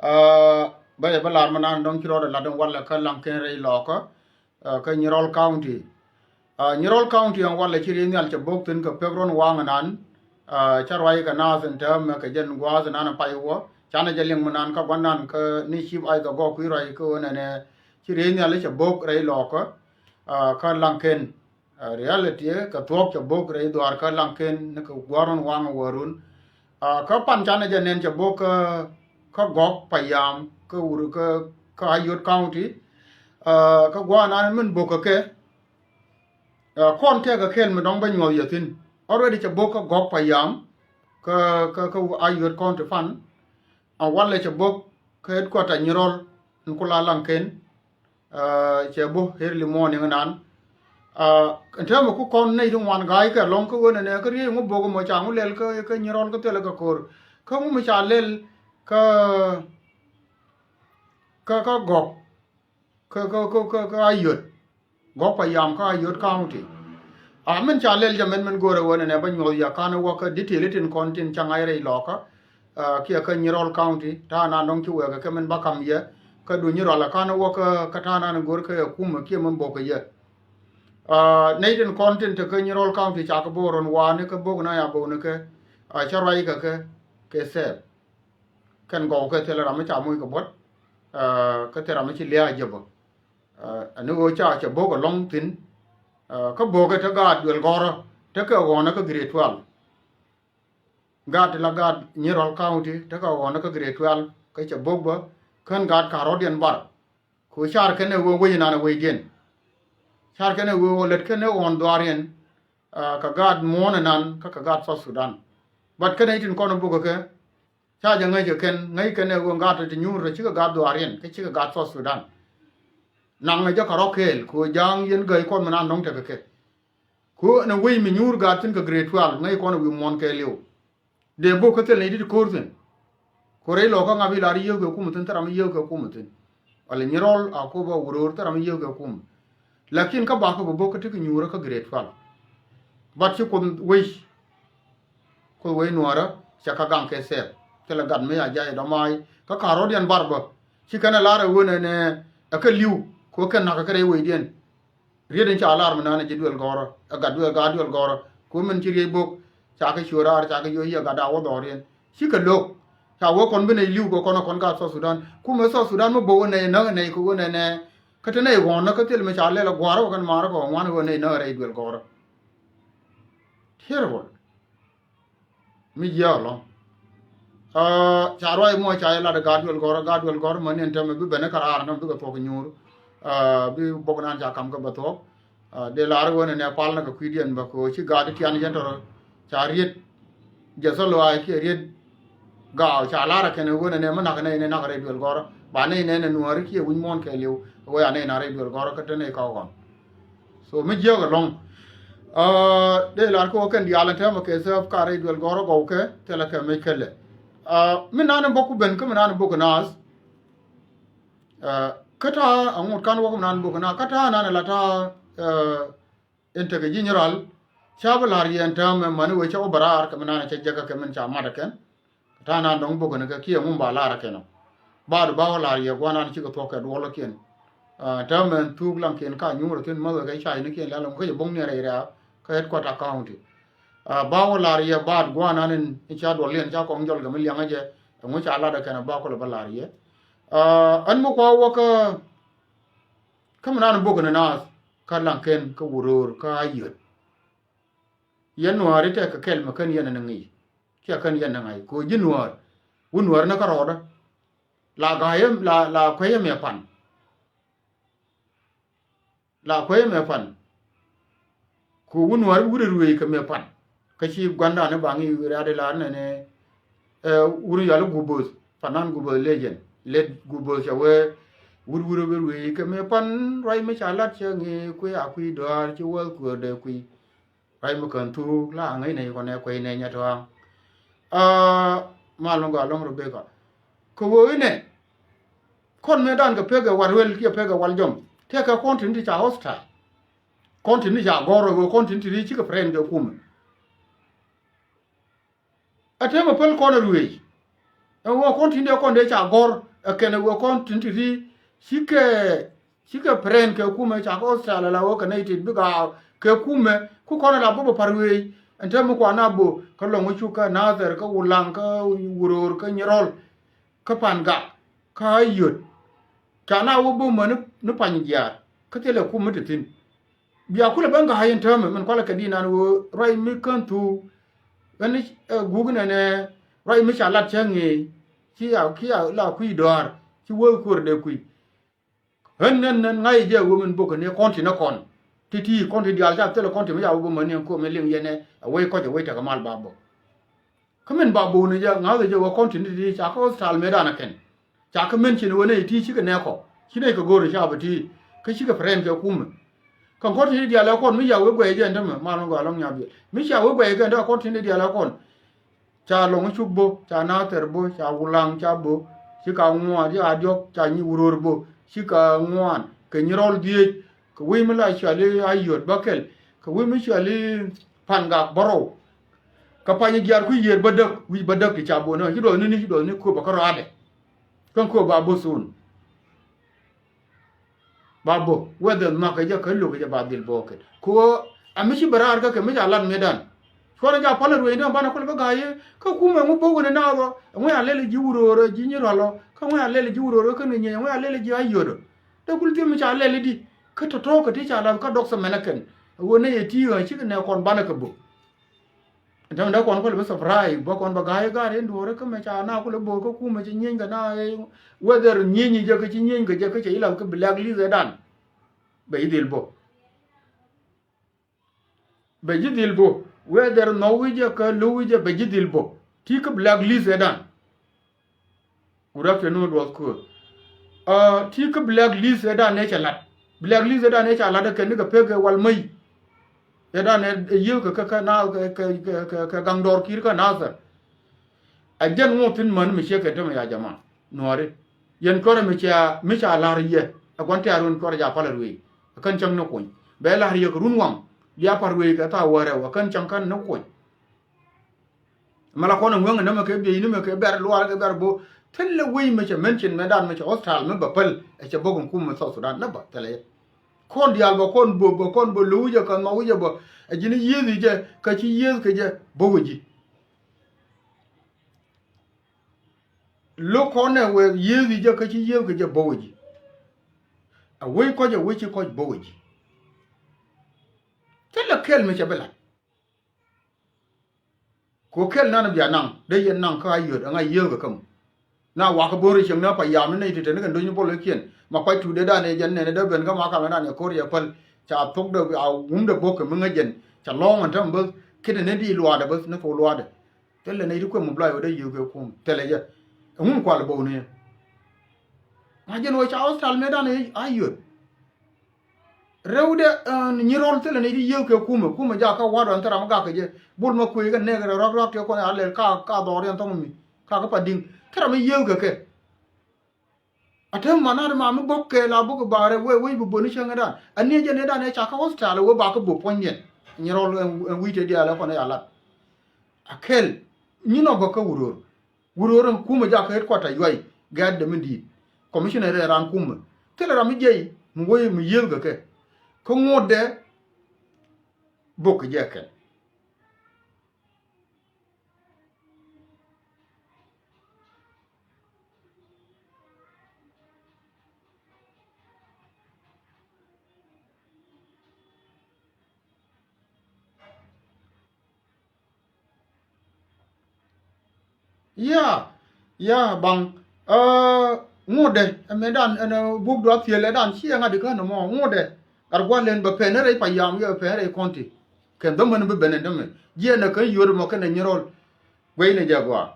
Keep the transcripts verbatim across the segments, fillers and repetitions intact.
Aa, bä yɛ bä lar mi nan dɔ̱ŋ ci rɔɔdɛ lat in walɛ kä Laŋken rɛy Lɔɔkä, aa, kä Nyirɔl County. Aa, Nyirɔl County ɛn walɛ ci riey nhial cɛ bo̱k thi̱n kɛ pek ruɔ̱n waŋ inan. Aa, cä ruac kɛ naath in täämɛ kɛ jɛn gua̱a̱th inan in pay wä. Canɛ jɛ liŋ mi nan kä gua̱n nan kä ni cip ay dhɔk gɔɔk kui̱ ruac kä ɣöö nɛnɛ ci riey nhial cɛ bo̱k rɛy Lɔɔkä, aa, kä Laŋken. Aa, reality kɛ thuɔ̱k cɛ bo̱k rɛy dhuaar kä Laŋken ni kɛ gua̱r ruɔ̱n waŋ wäärun. Aa, kä pan canɛ jɛ nɛn cɛ bo̱k kä, kä Gɔk Payam kä wur kä, kä Ayod County. Aa, kä gua̱a̱r nan min bo̱k kɛ kɛ, aa, kɔn tɛk kɛ kɛl mi dɔ̱ŋ bä nyuɔth yɛ thi̱n. Already cɛ bo̱k kä Gɔk Payam kä, kä, kä Ayod County pan. Aa, walɛ cɛ bo̱k kä headquarter Nyirɔl in kula Laŋken. Aa, cɛ bo̱k early morning nan. Aa, ɛn täämɛ ku kɔn nɛy ti ŋuan ga̱a̱c kɛ lɔ̱ŋ kä ɣöö nɛnɛ kä riey ŋu bo̱k mɔ ca ŋu lɛl kä, kä Nyirɔl kä thilɛ kɛ ko̱r. Kä ŋu mi ca lɛl kä, kä, kä Gɔk, kä, kä, kä, kä, kä Ayod. Gɔk Payam kä Ayod County. A min ca lɛl jɛ mɛn min go̱o̱rɛ ɣöö nɛnɛ bä nyuɔth yɛ ka̱n wä kä detail itin kɔn tin ca ŋa̱c rɛy Lɔɔkä. Aa, kiɛ kä Nyirɔl County, ta̱a̱ nan dɔ̱ŋ ci wɛɛkɛ kɛ min bä ka̱m yɛ, kä du Nyirɔl ɛ ka̱n wä kä, kä ta̱a̱ nan go̱r kä ɛ kumɛ kiɛ min bo̱k kɛ yɛ. Aa, nɛy tin kɔn tin te kä Nyirɔl County ca kɛ bo̱k ruɔ̱n wa̱a̱ni kä bo̱k na ya bo̱k ni kɛ, aa, cä ruac kɛ kɛ, kɛ thɛɛp. Kɛn gɔw kɛ thilɛ ram mi ca moc kɛ buɔ̱t, aa, kä thilɛ ram mi ci lia̱a̱ jɛ bä. Aa, ani ɣöö ca cɛ bo̱k ɛlɔ̱ŋ thi̱n, aa, kä bo̱k ɛ te gaat duel gɔ̱rä, te kɛ ɣɔ̱ɔ̱nä kä grade twelve. Gaat ti la gaat Nyirɔl County, te kɛ ɣɔ̱ɔ̱nä kä grade twelve, kä cɛ bo̱k bä, kän gaat ka̱r rɔ̱diɛn bar. Ku car kɛn ɛ ɣöö wec inan ɛ wecdiɛn. Car kɛn ɛ ɣöö lät kɛn ɛ ɣɔ̱ɔ̱n dhuaariɛn, aa, kɛ gaat muɔ̱ɔ̱n inan, kä kɛ gaat South Sudan. But kɛn ɛ itin kɔn ɛ bo̱k ɛ kɛ, ca jɛ ŋäc kɛ kɛn, ŋäc kɛn ɛ ɣöö gat ti nyuur ti cikɛ gat dhuaariɛn, kä cikɛ gat South Sudan. Naŋ ɛ jɛ kɛ rɔ̱ kɛɛl, ku ja̱a̱ŋ yɛn gäi kɔn mi nan nɔŋ tekɛ kɛ. Ku ɛn ɛ wec mi nyuur gat thi̱n kɛ grade twelve, ŋäc kɔn ɛ wi̱i̱ muɔ̱ɔ̱n kɛɛliw. Dee bo̱k kä thil nɛy ti ti ko̱r thi̱n. Ku rɛy Lɔɔkä ŋa̱p i̱ lar i̱ yio̱w kɛ kum thi̱n, thil ram i̱ yio̱w kɛ kum thi̱n. Wala Nyirɔl a ko̱p a wuror thil ram i̱ yio̱w kɛ kum. Lakin kä bakä bä bo̱k kä ti kɛ nyuurä kä grade twelve. But ci Kuoth wec, Kuoth wec nuäärä, cɛ kä gaŋ kɛ thɛɛp. Thilɛ gat mi a jay dɔ̱ma̱a̱c kä ka̱r rɔ̱diɛn bar bä. Ci kɛn ɛ lar ɛ wen ɛn ɛ kɛ li̱w, ku kɛn na̱k kä rɛy wecdiɛn. Riet in ca lar mi naan ji̱ duel gɔ̱rä, ɛ gat duel, gat duel gɔ̱rä. Ku min ci riey bo̱k, ca kɛ ciöt raar, ca kɛ yio̱c yɛ gat a wä dhɔriɛn. Cikɛ lo̱k, ca wee kɔn bi nɛy li̱w kɛ kɔn ɛ kɔn gat South Sudan. Kumɛ South Sudan mi bo̱k wä nɛy näk ɛ nɛy kɛ wä nɛnɛ. Kä te nɛy ɣɔ̱ɔ̱n näk kä thil mi ca lɛl ɛ gua̱a̱r wä kɛn ma̱a̱r kɛ ɣɔ̱ɔ̱n wan wä nɛy näk ɛ rɛy duel gɔ̱rä. Terrible. Mi jiääk ɛlɔ̱ŋ. Aa, ca ruac muɔc ca jɛ lat ɛ gaat duel gɔ̱rä, gaat duel gɔ̱rä mäni ɛn täämɛ bi ben ɛ kä raar ɛn täämɛ bikɛ thuɔ̱k kɛ nyuur. Aa, bi bok nan ca ka̱m kä bɛ thuɔ̱k. Aa, dee lar ɣöö nɛnɛ pal nɛ kɛ kui̱diɛn bä kɛ ɣöö ci gaat ti tian jɛn tɔrɔ. Ca riet jɛ thɔ luaac kiɛ riet gaaw ca lar ɛ kɛn ɣöö nɛnɛ mi nak nɛy nɛ nak rɛy duel gɔ̱rä. Ba nɛy nɛn ɛ nuääri kiɛ wi̱c muɔ̱ɔ̱n kɛɛliw ɣöö ca nɛy nak rɛy duel gɔ̱rä kä te nɛy kɔk ɣɔn. So mi jiääk ɛlɔ̱ŋ. Aa, dee lar kä wä kɛn diaal ɛn täämɛ kɛ thɛɛp ka rɛy duel gɔ̱rä gɔw kɛ thilɛ kɛ mec kɛlɛ. Aa, mi nan in bä ku ben kä mi nan in bä ku naath. Aa, kä ta̱a̱ aŋot kan wä kä mi nan in bä ku naath kä ta̱a̱ nan in la ta̱a̱, aa, in tekɛ ji̱ Nyirɔl. Ca bi la̱r yɛ ɛn täämɛ mani wee cä wä bɛ raar kɛ mi nan in cä jek kä kɛ min ca mat ɛ kɛn. Ta̱a̱ nan dɔ̱ŋ bok kɛn kɛ kiɛ ŋun ba lar kɛn ɔ. Baat ba wä lar yɛ gua̱n nan cikɛ thuɔ̱k kɛ duɔlkiɛn. Aa, täämɛ ɛn thuk Laŋkiɛn ka nyuur thi̱n mäth kɛ caynikiɛn la lɔŋ kä jɛ bo̱ŋ ni rɛy rɛ̈ɛ̈ kä headquarter county. Aa, ba wä lar yɛ baat gua̱n nan in ca duɔliɛn ca kɔŋ jɔl kɛ mi liaŋä jɛ. Ɛŋu ca lat ɛ kɛn ɛ ba kulɛ bä lar yɛ. Aa, ɛn mi kua wä kä, kä mi nan bok kɛn naath kä Laŋkiɛn kä Wuror kä Ayod. Yɛn nuääri tɛk kɛ kɛl mi kän yɛn ni ŋi̱i̱c. Ciɛ kän yɛn ni ŋa̱c kɛ ɣöö ji̱ nuäär. Wut nuäär ni kärɔɔdä. La ga̱a̱c yɛ, la, la kuec yɛ mɛ pan. La kuec yɛ mɛ pan. Kɛ ɣöö wut nuäär wut ruëëc kɛ mɛ pan. Kä ci gua̱ndan ni ba ŋi̱i̱c wi̱i̱ ria̱a̱di la nɛnɛ, ɛ, wut yɔal i̱ Guboth, panan Guboth legend. Late Guboth cɛ wee wut wut bi ruëëc kɛ mɛ pan ruac mi ca lat cɛ ŋi̱i̱c kui̱ a kui̱ dɔaar ci wäth kuäär dee kui̱. Ruac mi kän thuk la aŋäc nɛy kɔnɛ kuec nɛy nyɛ tɔ̱a̱ŋ. Aa, mal mi gɔaa ɛlɔ̱ŋ Rebecca. Kɛ ɣöö inɛ kɔn mëëdan kɛ pek ɛ wal ruel kiɛ pek ɛ wal jɔm tëëkɛ kɔn tin ti ca hostile. Kɔn tin ti ca gɔ̱r ɛ ɣöö kɔn tin ti ri cikɛ friend kɛ kumɛ. A tëë mɛ päl kɔn a ruëëc. Ɛn ɣöö kɔn tin dee kɔn dee ca gɔ̱r ɛ kɛn ɛ ɣöö kɔn tin ti ti cikɛ, cikɛ pɛrɛn kɛ kumɛ, ca kɛ Australia la ɣöö kɛ nɛy tit bikɛ kɛ kumɛ ku kɔn ɛ la bä bä pa̱r wëë. Ɛn täämɛ kuan a bo̱ kä Lɔŋ Cuk kä Nathɛr kä Wulaŋ kä Wuror kä Nyirɔl kä Pangak kä Ayod. Ca na wä bo̱ män ni, ni Pany Jiaar kä thilɛ kumɛ ti thi̱n. Bia kulɛ ben ga̱a̱c in täämɛ min kualɛ kɛ di̱i̱n an ɣöö ruac mi kän thuk. Ɣän ni, ɛ, guk inɛnɛ ruac mi ca lat cä ŋeec ci a, ci a la kui̱ dɔ̱a̱r ci wä kuäär dee kui̱. Ɣän nän nän ŋa̱c jɛ ɣöö min bok kɛ ni kɔn ti ni kɔn ti ti kɔn ti diaal ca thilɛ kɔn ti mi ca wä bä mäni ɛn ko̱o̱m in liŋ yɛn ɛ wec kɔc ɛ wec tekɛ mal ba bok. Kä min ba bo̱o̱ni jɛ ŋa̱thɛ jɛ wä kɔn ti ni ti ca kä Australia mëëdan ɛ kɛn. Ca kä mention wen ɛ ti cikɛ nɛɛkɔ ci nɛy kɛ go̱o̱r ca bɛ ti kä cikɛ pɛrɛn kɛ kumɛ. Kɛ kɔn ti ni diaal ɛ kɔn mi ca wee guɛy jɛ ɛn tämɛ mal mi gɔaa lɔŋ nya biɛl mi ca wee guɛy kɛ ɛn tämɛ kɔn ti ni diaal ɛ kɔn. Ca Lɔŋ Cuk bo̱, ca Nathɛr bo̱, ca Wulaŋ ca bo̱, ci ka ŋuan, ci ka diɔ̱k, ca nyi Wuror bo̱, ci ka ŋuan kɛ Nyirɔl dhieec, kɛ wi̱i̱ mi la cuali Ayod bäkɛl, kɛ wi̱i̱ mi cuali Pangak bärɔw. Kɛ Pany Jiaar ku yiër bädäk, wi̱c bädäk ti ca bo̱ ni ci duɔth ni ni ci duɔth ni kööbä kä rɔaadɛ. Kän kööbä a bo̱ thun. Ba bo̱ whether nhɔakä jɛ kä lo̱kä jɛ ba dhil bo̱o̱kɛ. Kɛ ɣöö a mi ci bɛ raar kä kɛ mi ca lat mëëdan. Cuɔrɛ jɛ a pal a rueecni banɛ kulɛ bä ga̱a̱c yee kä kumɛ ŋu bo̱o̱k ni naath ɔ. Ɛŋu ya lɛl ji̱ Wuror ɔ, ji̱ Nyirɔl ɔ, kä ɛŋu ya lɛl ji̱ Wuror ɔ kä ni nyieny, ɛŋu ya lɛl ji̱ Ayod ɔ. Dee kul thi̱em mi ca lɛl i̱di kä tɔ̱tɔ̱ kɛ ti ca lath kä dɔk thɛmɛn ɛ kɛn. Ɣöö nɛy ɛ ti ɣän cikɛ nɛ kɔn banɛ kɛ bo̱. Ɛn täämɛ dee kɔn kulɛ bi surprise bä kɔn bä ga̱a̱c i̱ ga̱a̱c in duɔ̱ɔ̱rä kä mɛ ca na kulɛ bo̱o̱k kä kumɛ ci nyieny kɛ na, eh, whether nyieny jɛ kä ci nyieny kɛ jɛ kä cɛ ilath kä blacklist ɛ dan. Bɛ ji̱ dhil bo̱. Bɛ ji̱ dhil bo̱. Whether nhɔw wi̱c jɛ kä lo̱w wi̱c jɛ bɛ ji̱ dhil bo̱. Ti kä blacklist ɛ dan. Good afternoon, Duɔth Kuäär. Aa, ti kä blacklist ëëdan ëë cɛ la̱t. Blacklist ëëdan ëë ca la̱t ɛ kɛn ni kɛ pek ɛ wal mäc. Ëëdan ëë yiëë kɛ, kɛ, kɛ, na, kɛ, kɛ, kɛ, kɛ, kɛ gaŋ dɔɔr ki̱i̱r kä Nathɛr. Ɛ jɛn ŋuɔ̱t thi̱n män mi ciek kɛ tämɛ ya jama. Nuɔ̱ɔ̱ri. Yɛn cuɔrɛ mi ca, mi ca la̱r yɛ. Ɛ gua̱n tɛ̈r wun cuɔrɛ ca pal ɛ ruëëc. Ɛ kän cäŋ ni kuny. Bɛ la̱r yɛ kɛ run waŋ. Bia pal ruëëc kɛ thaak wäärɛw. Ɛ kän cäŋ kän ni kuny. Mɛ la kɔn in ŋueŋ in nɛmɛ kɛ biey ni mɛ kɛ bɛr luaar kɛ bɛr bo̱. Thilɛ wec mɛ cɛ mention mɛ dan mɛ cɛ hospital mɛ bɛ päl ɛ cɛ bo̱k in kum mɛ South Sudan nɛ bä thilɛ yɛ. Kɔn diaal bä kɔn bo̱ bä kɔn bo̱ lo̱w jɛ kɛ nhɔw jɛ bä. Ɛ ji̱n yieth jɛ kä ci yieth kɛ jɛ bo̱ wä ji̱. Lo̱k kɔn nɛ wee yieth jɛ kä ci yieth kɛ jɛ bo̱ wä ji̱. A wec kɔc a wec ci kɔc bo̱ wä ji̱. Thilɛ kɛl mɛ cɛ bi la̱t. Ku kɛl nan bia naŋ dee yɛn naŋ kä Ayod ɛŋa yiëëk kɛ käm. Na wakä bo̱r cieŋ ni pa yam ni nɛy ti te ni kɛ ndo̱ny ni bol kiɛn ma kuac tuut dee dan ɛ jɛn nɛn dee ben kä ma kam dan ɛ ko̱r yɛ päl. Ca thok dee a wum dee bo̱k kɛ mi ŋäc jɛn ca lɔ̱ɔ̱ŋ ɛn täm bäth. Kit ni di luaadɛ bäth ni thok luaadɛ. Thilɛ nɛy ti kuɛ mubla yɛ wä dee yiëëk kɛ kum thilɛ jɛ. Ɛŋu mi kual bo̱k ni ɛ ma jɛn wä ca hospital mëë dan ɛ Ayod. Rɛwdɛ, eh, Nyirɔl thilɛ ni ti yiëëk kɛ kumɛ, kumɛ jakä wa̱a̱ dɔn thil ram gak kɛ jɛ. Bul ma kuëë kɛ nɛɛk rɛ rɔk rɔk tëë kɔn a lɛl ka, ka dhɔr yɛn thɔŋ mi. Ka kä pa di̱ŋ. Thil ram mi yiëëk kɛ kɛ. A te ma na̱t ma mi bok kɛ la bok ba rɛ wee, wee bi boni cäŋ dan. A ni jɛ ni dan ɛ ca kä hospital wee ba kä bok puɔ̱ny yɛn. Nyirɔl ɛn, ɛn wi̱i̱ te diaal ɛ kɔn ɛ a lat. A kɛl. Nyi nɔ bä kä Wuror. Wuror in kumɛ jakä headquarter yuay gɛ̈tdɛ mi di̱i̱t. Commissioner rɛɛ raan kumɛ. Thilɛ ram mi jiɛc mi wee mi yiëëth kɛ kɛ. Kä ŋotdɛ bok kɛ jɛ kɛn. Ya, ya, baŋ. Aa, ŋotdɛ, ɛ mëëdan, ɛn, ɛ, buk duɔth thiel ɛ dan, ci ɛ ŋa̱t di kän ɛmɔ, ŋotdɛ. Gat gua̱l lɛn bɛ pɛn rɛy pa yam, yɛ bɛ pɛn rɛy kɔnti. Kɛn dhämän bi ben ɛn tämɛ. Jiɛn ɛ kɛ yuör mɔ kɛn ɛ Nyirɔl. Guɛy ni jɛ gɔaa.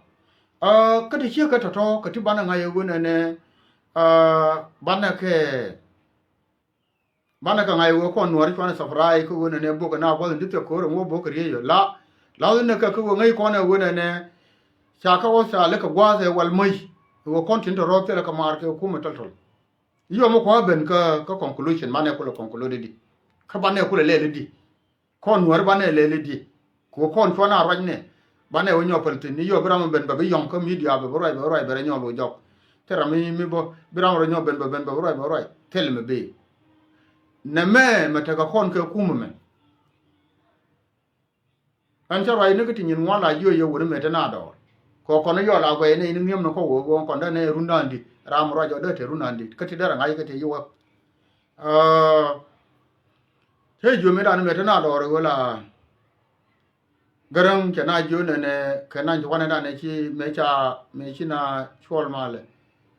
Aa, kä ti ciek kɛ tɔ̱tɔ̱, kɛ ti banɛ ŋa̱c ɛ ɣöö nɛnɛ, aa, banɛ kɛ Banɛ kɛ ŋa̱c wee kɔn nuɔ̱ɔ̱ri cuanɛ thɔpray kä wen ɛnɛ bok ɛn a gua̱th in ti thiɛk ko̱r ɛn wä bok kɛ riey ɔ la. Lath in nɛ kɛ kä wee ŋäc kɔn ɛ wen ɛnɛ ca kä wä thaal ikɛ gua̱a̱th ɛ wal mäc. Wee kɔn tin tɔ̱ rɔɔth thilɛ kɛ maar kɛ kumɛ tɔl tɔl. Yɔm ɛ kua̱a̱ ben kä, kä conclusion banɛ kulɛ conclude di. Kä banɛ kulɛ lɛl di. Kɔn nuɔ̱ɔ̱ri banɛ lɛl i̱di. Kɛ ɣöö kɔn cuɔ̱n a ruac nɛ. Banɛ wä nyɔk päl thi̱n ni yɔ bi ram ben bɛ bi yɔ̱ŋ kä media bɛ bi ruac bɛ bi ruac bɛ rɛ nyɔk lo̱c jɔk. Thil ram mi mi bä bi ram rɔ nyɔk ben bɛ ben bɛ bi ruac bɛ ruac thil mi bi. Nɛ mɛ mɛ tekɛ kɔn kɛ kumɛ mɛ. Ɛn cä ruac ni kä ti nyin ŋuan la jiö yɛ wuni mɛ te na dɔɔr. Kɔ kɔn yɔl a guɛy ni ni ŋi̱em ni kɔ wee wee kɔn dee ni run dan dit ram ruac ɔ dee te run dan dit kä ti dee rɛ ŋa̱c kä ti yi wä. Aa, te jiö mi dan mɛ te na dɔɔr wee la. Gäräŋ cɛ na jiö nɛnɛ kɛ naŋ ci wanɛ danɛ ci mɛ ca mɛ ci na cuɔl malɛ.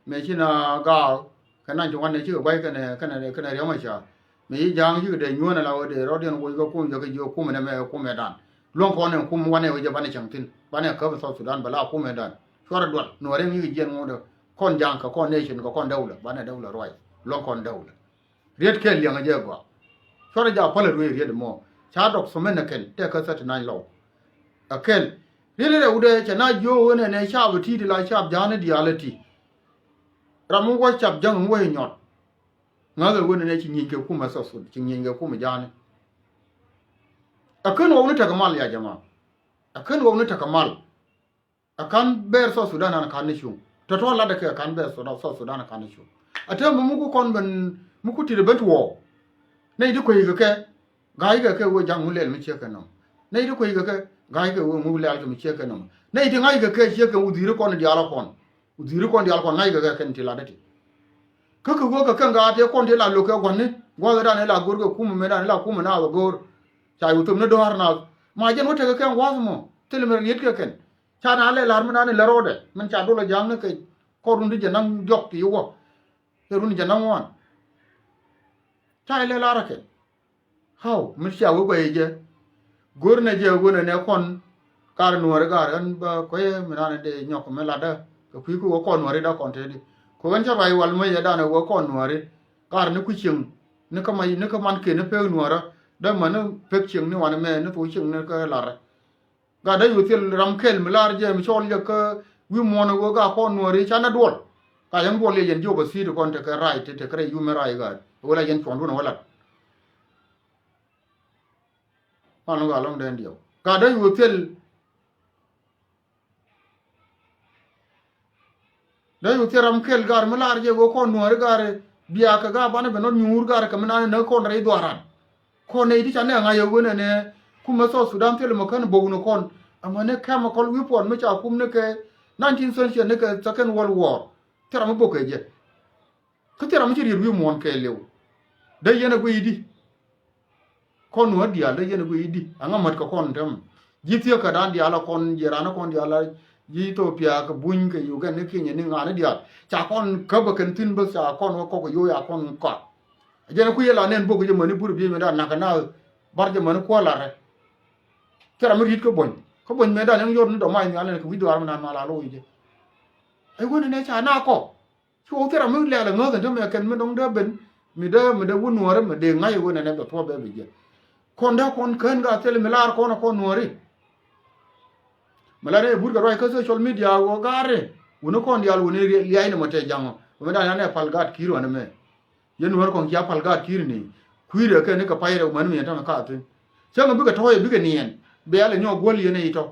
Mɛ ci na gaak kɛ naŋ ci wanɛ cikɛ guay kɛnɛ kɛnɛ kɛnɛ riɛm a ca. Mɛ yi ja̱a̱ŋ cikɛ dee nyuɔ̱n ala wä dee rɔ̱diɛn woc kɛ kum yɛ kɛ jiö kum nɛ mɛ kum ɛ dan. Luɔ̱ŋ kɔn ɛ kum wanɛ wä jɛ banɛ cäŋ thi̱n banɛ käp South Sudan bɛ la kum ɛ dan. Cuarɛ dual nuɔ̱ɔ̱r riɛŋ yikɛ jiɛn ŋuɔ̱t ɛ kɔn ja̱a̱ŋ kɛ kɔn nation kɛ kɔn dawlä banɛ dawlä ruac luɔ̱ŋ kɔn dawlä. Riet kɛl liɛŋ a jɛ gɔaa. Cuɔrɛ ja päl a ruëë riet mɔ ca dɔk thomɛ nɛ kɛl tɛ kä thirty nine lɔw. A kɛl riet rɛ wudɛ cɛ na jiö wen ɛnɛ cap a ti̱i̱t la cap ja̱a̱n diaal a ti. Ram mi wä cap jäŋ mi wä inyɔt. Ŋäth a wen ɛnɛ ci nyieny kɛ kumɛ thɔth ci nyieny kɛ kumɛ ja̱a̱n. A kän wä wuni tekɛ mal ya jama. A kän wä wuni tekɛ mal. A kan bɛɛr South Sudan an kan ni cuŋ. Tɔtɔ latdɛ kɛ a kan bɛɛr South Sudan an kan ni cuŋ. A te mi muku kɔn ben muku tit ben tuɔɔ. Nɛy di kueckɛ kɛ ga̱a̱ckɛ kɛ wee ja̱ŋ ŋu lɛl mi ciek kɛ nɔm. Nɛy di kueckɛ kɛ ga̱a̱ckɛ wee ŋu lɛl kɛ mi ciek kɛ nɔm. Nɛy di ŋa̱ckɛ kɛ ciek kɛ wudhi̱i̱ri kɔn diaal kɔn. Wudhi̱i̱ri kɔn diaal kɔn ŋa̱ckɛ kɛ kɛn ti latdɛ ti. Kä kɛ wee kɛ kɛn gaat tëë kɔn tëë la lo̱k kɛ gua̱ni gua̱thdan ëë la go̱rkɛ kumɛ mëëdan ëë la kumɛ naath ɛ go̱o̱r. Ca yu thom ni dɔ̱a̱r naath ma jɛn wä tekɛ kɛn gua̱th mɔ thilɛ mi rietkɛ kɛn. Ca na lɛ la̱r mi nani lɛ rɔɔdɛ min ca dolɛ ja̱a̱ŋ ni kɛ kɔr run ti jɛ naŋ diɔ̱k ti wä. Kɛ run jɛ naŋ wan. Ca ilɛ la̱r kɛ. Haw mi cia wä guɛy jɛ. Go̱r nɛ jɛ wä nɛ nɛ kɔn. Kar nuɔri gar ɣän bä kuɛyɛ mi nani dee nyɔk mi latdä kɛ kui̱ ku wä kɔn nuɔri dä kɔn tëëdi. Ku ɣän ca ruac wal mi yɛ danɛ wä kɔn nuɔri. Gar ni ku cieŋ ni kä mac ni kä man kɛ ni pek nuɔrä dä män ni pek cieŋ ni wan mɛ ni thok cieŋ ni kä larä. Gat dee yu thil ram kɛl mi lar jɛ mi cɔl jɛ kä wi̱i̱ muɔ̱ɔ̱n ɛ ɣöö gat kɔn nuɔ̱ɔ̱ri canɛ duɔl. Ka yɛn duɔl yɛ yɛn jiök ɛ thi̱i̱t kɔn tekɛ rac te tekɛ rɛy yumɛ rac gat ɛ wä la yɛn cuɔ̱ndun ɛ wä lat. Man ɣöö alɔŋ dee diɛw gat dee yu thil. Dee yu thil ram kɛl gat mi lar jɛ ɣöö kɔn nuɔ̱ɔ̱ri gat biakɛ gat banɛ bɛ nɔt nyuur gat kɛ mi nan näk kɔn rɛy dhuaran. Kɔn nɛy ti ca nɛ ŋa̱c ɛ wen ɛnɛ kumɛ South Sudan thilɛ mɛ kän bok ni kɔn. Amäni chemical weapon mi ca kum ni kɛ nineteen century ni kɛ second world war. Thil ram mi bok kɛ jɛ. Kä thil ram mi ci riet wi̱i̱ muɔ̱ɔ̱n kɛɛliw. Dee yɛn ɛ guiy i̱di. Kɔn nuɔ̱ɔ̱r diaal dee yɛn ɛ guiy i̱di. Aŋa mät kɛ kɔn tɛm. Ji̱ thieekädan diaal ɛ kɔn ji̱ raan ɛ kɔn diaal a ji̱ Ethiopia kɛ Buny kɛ Uganda ni Kenya ni ŋa̱a̱ni diaal. Ca kɔn käp ɛ kɛn thi̱n bä ca kɔn wä kɔk kɛ yo̱o̱ ca kɔn kɔak. Jɛn kui̱ la nɛn bok jɛ mäni bur biey mɛ dan nak kɛ na bar jɛ mäni kua̱ larɛ. Thil ram mi ri̱t kä buɔ̱ny kä buɔ̱ny mɛ dan ɛn yɔr ni dɔ̱ma̱c nhial ɛn kɛ wi̱c dhuaar mi nan mal a lo̱c jɛ. Ɛ wen ɛnɛ ca na kɔ. Cu thil ram mi lɛl ɛ ŋäth ɛn te mɛ kɛn mi dɔ̱ŋ dee ben mi dee mi dee wun nuɔ̱ɔ̱ri mi dee ŋa̱c ɛ wen ɛnɛ bɛ thuɔ̱p bɛ bi jɛ. Kɔn dee kɔn kään ka thil mi laar kɔn ɛ kɔn nuɔ̱ɔ̱ri. Mi la rɛy but kɛ ruac kä social media wä gaari wuni kɔn diaal wuni liac ni mɔ tɛ jaŋɔ wä mi dan yanɛ pal gaat ki̱i̱r wanɛ mɛ. Yɛn nuɔ̱ɔ̱r kɔn cia pal gaat ki̱i̱r ni kui̱dɛ kɛ ni kɛ pay rɛw män mi yɛn tämɛ ka thi̱n. Cäŋ bikɛ tɔ̱ɔ̱c bikɛ niɛn bia lɛ nyɔk guäl yɛn i̱ tɔ̱.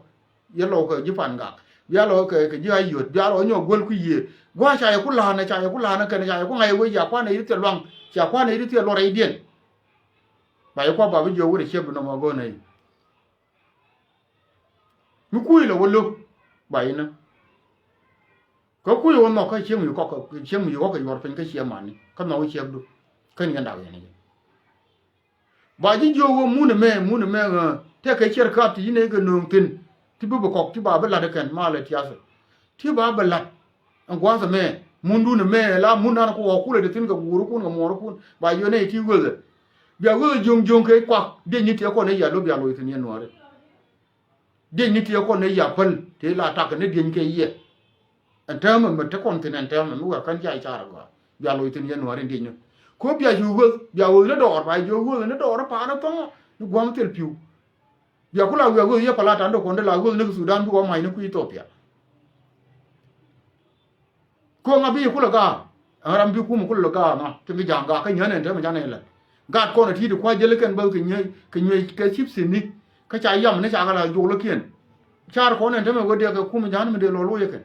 Yɛ lɔw kɛ ji̱ pan gak bia lɔ kɛ kɛ ji̱ a yöt bia lɔ nyɔk guäl kui̱ yiëë gua̱a̱ ca yɛ ku la̱a̱nɛ ca yɛ ku la̱a̱nɛ kɛn ca yɛ ku ŋa̱c wec ca kuanɛ i̱ thiɛ luaŋ ca kuanɛ i̱ thiɛ luɔr rɛydiɛn. Ba yɛ kua̱ ba bi jiök wut ɛ ciep bi nɔmɔ go̱o̱nɛ i̱. Mi kuc lɛ wä lo̱k ba inä. Kä kuc wä nhɔk kä cieŋ mi kɔk cieŋ mi kɔk kɛ yuɔr piny kä ciɛ mani kä nhɔk ciɛkdu. Kä ni kɛn dak yɛn jɛ. Ba ji̱ jiök wä mun ɛmɛ mun ɛmɛ ɣä tɛkɛ ciɛr kat ti yinɛ kɛ nööŋ thi̱n. Ti bi bi kɔk ti ba bi lat ɛ kɛn malɛ tiathɛ. Ti ba bi lat. Ɛn gua̱a̱th ɛmɛ mundun ɛmɛ la mun nan ku wä kulɛ ti thi̱n kɛ guurikun kɛ muɔɔrikun ba yionɛ ti wethɛ. Bia wethɛ jiöŋ jiöŋ kɛ kuak diec ni tiɛ kɔn ɛ yia lo bia loc thi̱n yɛn nuɔɔri. Diec ni tiɛ kɔn ni ya päl ti la tak ni dieny kɛ yiɛ. Ɛn täämɛ mi te kɔn thi̱n ɛn täämɛ mi wɛr kän ca i̱ car agɔaa bia loc thi̱n yɛn nuääri in dieny ni. Ko bia cu ɣöth bia ɣöth ni dɔɔr ba jiök ɣöth ni dɔɔr ni pa̱a̱n ni thɔ̱ŋ ni gua̱a̱m thil pi̱w. Bia ku la wiak ɣöth yɛ pal a ta̱a̱n dee kɔn dee la ɣöth ni kɛ Thudan bi wä mac ni kui̱ Ithiopia. Ko̱ŋ a bi kulɛ gaak ɛn ram bi kumɛ kulɛ gaak ma ti mi ja̱a̱ŋ gaak kä nyän ɛn te mi canɛ ilɛ. Gaat kɔn a ti̱i̱t kua̱c jäl kɛn bäth kɛ nyuec kɛ nyuec kɛ cip thi̱n ni kä ca yam ni ca kɛ la jol kiɛn. Car kɔn ɛn tämɛ wä diɛ kɛ kum ja̱a̱n mi dee lɔ loc ɛ kɛn.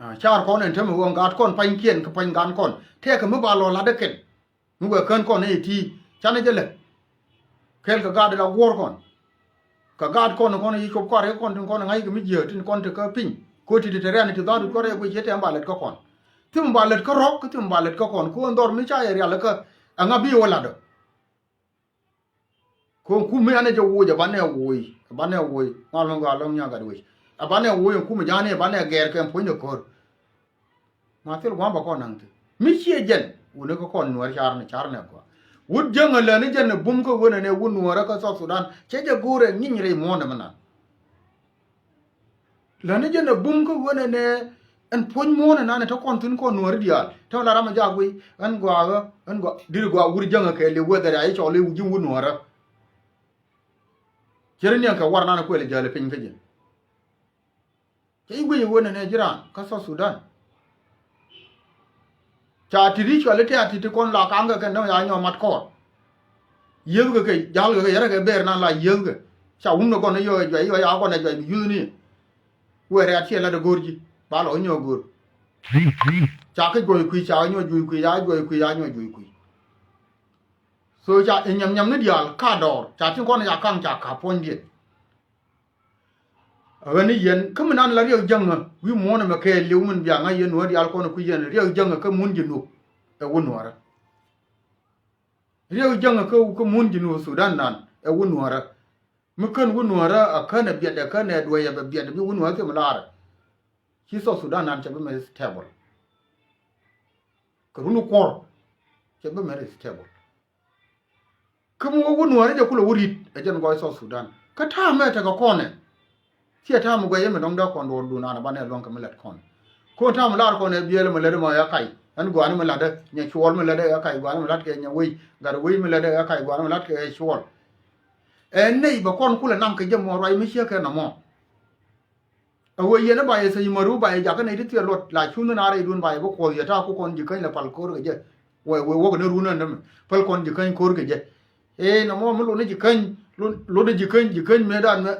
Ah, car kɔn ɛn tämɛ wä gat kɔn pa̱nykiɛn kɛ pa̱ny gan kɔn. Tɛkɛ mi ba lɔ lat ɛ kɛn. Mi wee kän kɔn ni ti canɛ jɛ lɛ. Kɛl kɛ gaat la guɔ̱ɔ̱r kɔn. Kɛ gaat kɔn kɔn yi cop kɔn rɛy kɔn tin kɔn ŋa̱c kɛ mi jiääk tin kɔn ti kä piny. Ko ti ti te rɛn ti dha̱a̱r ti kɔn rɛy guic yet tɛm ba lät kä kɔn. Thim ba lät kä rɔ̱k, thim ba lät kä kɔn. Ko ɛn dhɔr mi ca yɛ rial kä ɛŋa bi wä latdä. Ko kum mi anɛ jɛ woc, ɛ banɛ woc, ɛ banɛ woc. Ŋual mi gɔaa lɔŋ nyagat wec. Ɛ banɛ woc ɛ kum ja̱a̱ni, ɛ banɛ gɛɛr kɛ puɔ̱nydɛ ko̱r. Ma thil gua̱a̱m bä kɔn naŋ ti mi ciɛ jɛn wuni kä kɔn nuäär car ni car ni gɔaa. Wut jäŋ ɛ lɛni jɛn ɛ bum kä wen ɛ nɛ wut nuäärä kä South Sudan cɛ jɛ go̱o̱rɛ ŋi̱ny rɛy muɔ̱ɔ̱n ɛmɛ nan. Lɛni jɛn ɛ bum kä wen ɛ nɛ ɛn puɔ̱ny muɔ̱ɔ̱n ɛ nan ɛ te kɔn thi̱n kɔn nuäärä diaal te wä la ram ɛ jaak wi̱i̱ ɛn gɔaa ɣä ɛn gɔaa diri gɔaa wut jäŋ ɛ kɛ liw wethɛ ria i̱ cɔl i̱ ji̱ wut nuäärä. Cɛ ri niɛŋ kɛ war nan ɛ kuɛl ɛ jäl ɛ piny kä jɛ. Cɛ ji̱ guic ɛ wen ɛnɛ ji̱ raan kä South Sudan. Ca ti̱t i̱ cuali tɛ̈r ti̱t ti kɔn la ka̱ŋkɛ kɛn däŋ ya nyɔk mat kɔɔr. Yiëëthkɛ kɛ ja̱lkɛ kɛ yɛrɛ kɛ ber nan la yiëëthkɛ. Ca wumdɛ gɔn ɛ yɔ ɛ juac yɔ ya gɔn ɛ juac bi yuthni. Wëë rɛ̈t ciɛ lat ɛ go̱o̱r ji̱ ba lɔ inyɔk go̱o̱r. Ca kɛ juɔc kui̱ ca nyɔk juɔc kui̱ ya juɔc kui̱ ya nyɔk juɔc kui̱. So ca i̱ nyam nyam ni diaal ka dɔɔr ca tin kɔn ca ka̱ŋ ca ka̱p puɔ̱nydiɛn. Ɣän i̱ yɛn kä mi nan la riɛk jäŋä wi̱i̱ muɔ̱ɔ̱n ɛmɛ kɛɛliw min bia ŋa̱c yɛn nuäär diaal kɔn ɛ kui̱ yɛn riɛk jäŋä kä mun ji̱ nuɔ̱k ɛ wä nuäärä. Riɛk jäŋä kä kä mun ji̱ nuɔ̱k Sudan nan ɛ wä nuäärä. Mi kän wä nuäärä ɛ kän ɛ biɛt ɛ kän ɛ duäc ɛ bɛ biɛt ɛ bi wä nuäärä thim laarä. Ci South Sudan nan cɛ bi mɛ stable. Kɛ run kuɔr cɛ bi mɛ stable. Kä mi wä wä nuäärä jɛ kulɛ wä ri̱t ɛ jɛn gɔɔy South Sudan. Kä ta̱a̱ mɛ tekɛ kɔnɛ. Ciɛ ta̱a̱ mi guɛc ɛmɛ dɔ̱ŋ dee kɔn duɔ̱ɔ̱r duun an ɛ banɛ luɔ̱ŋ kɛ mi lɛt kɔn. Ko̱n ta̱a̱ mi lar kɔn ɛ biɛl mi lɛt ɛmɔ ɛ kac. Ɛn gua̱a̱ni mi latdä nyɛ cuɔɔl mi lɛt ɛ kac gua̱a̱ni mi lat kɛ nyɛ wec. Gat wec mi lɛt ɛ kac gua̱a̱ni mi lat kɛ cuɔɔl. Ɛ nɛy bɛ kɔn kulɛ naŋ kɛ jɛ mɔ ruac mi ciek kɛ nɔmɔ. Ɛ wee yɛn ɛ ba yɛ sɛc mär wä ba yɛ jakä nɛy ti thiɛ luɔt la cuŋni na rɛyduun ba yɛ bi kuɔth yɛ ta̱a̱ ku kɔn ji̱ käny lɛ pal ko̱r kɛ jɛ. Wee wee wäk ni run ɛn dämɛ päl kɔn ji̱ käny ko̱r kɛ jɛ. Ee nɔmɔ mi lotni ji̱ käny lotni ji̱ käny ji̱ käny mëëdan mɛ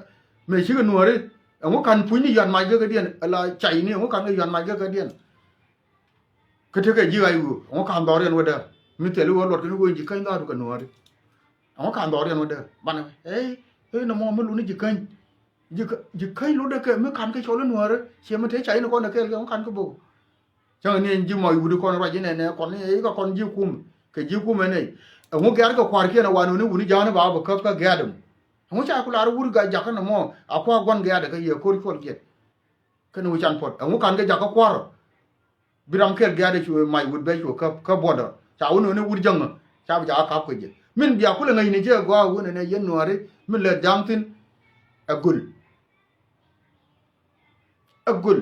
mɛ cikɛ nuääri. Ɛŋu ka̱n pucni yuan mac kɛ kädiɛn ala cayni ɛŋu ka̱n kɛ yuan mac kɛ kädiɛn. Kä tekɛ ji̱ ɣac ɣöö ɛŋu ka̱n dhɔriɛn wädä mi thil i̱ ɣöö luɔt kɛn ɣöö ji̱ käny dha̱a̱du kɛ nuääri. Ɛŋu ka̱n dhɔriɛn wädä banɛ ee ee nɔmɔ mi lotni ji̱ käny. Ji̱ kä ji̱ käny lotdɛ kɛ mi ka̱n kɛ cɔl i̱ nuäärä ciɛ mi te ca in kɔn ɛ kɛɛl kɛ mi ka̱n kɛ bo̱k. Cäŋ ni ɛn ji̱ mɔc wut kɔn ruac inɛnɛ kɔn ni ɛ ikɛ kɔn ji̱ kum kɛ ji̱ kum ɛnɛ. Ɛŋu gɛ̈r kɛ kua̱rkiɛn ɛ wanuni wuni ja̱a̱ni ba bɛ käp kä gɛ̈t ɛmɔ. Ɛŋu ca ku lar wur gac jakä nɔmɔ a kua̱r gua̱n gɛ̈t ɛ kɛ yɛ ko̱r cuɔl kiɛt. Kɛn wi can puɔt ɛŋu ka̱n kɛ jakä kua̱r ɔ. Bi ram kɛl gia̱a̱dɛ cu mac wut bɛ cu käp kä buɔdɔ ca wä nööni wut jäŋä. Ca bi ca kä kap kɛ jɛ min bia kulɛ ŋäcni jɛ gɔaa wun ɛnɛ yɛn nuääri min lɛ ja̱a̱ŋ thi̱n. Ɛ göl ɛ göl.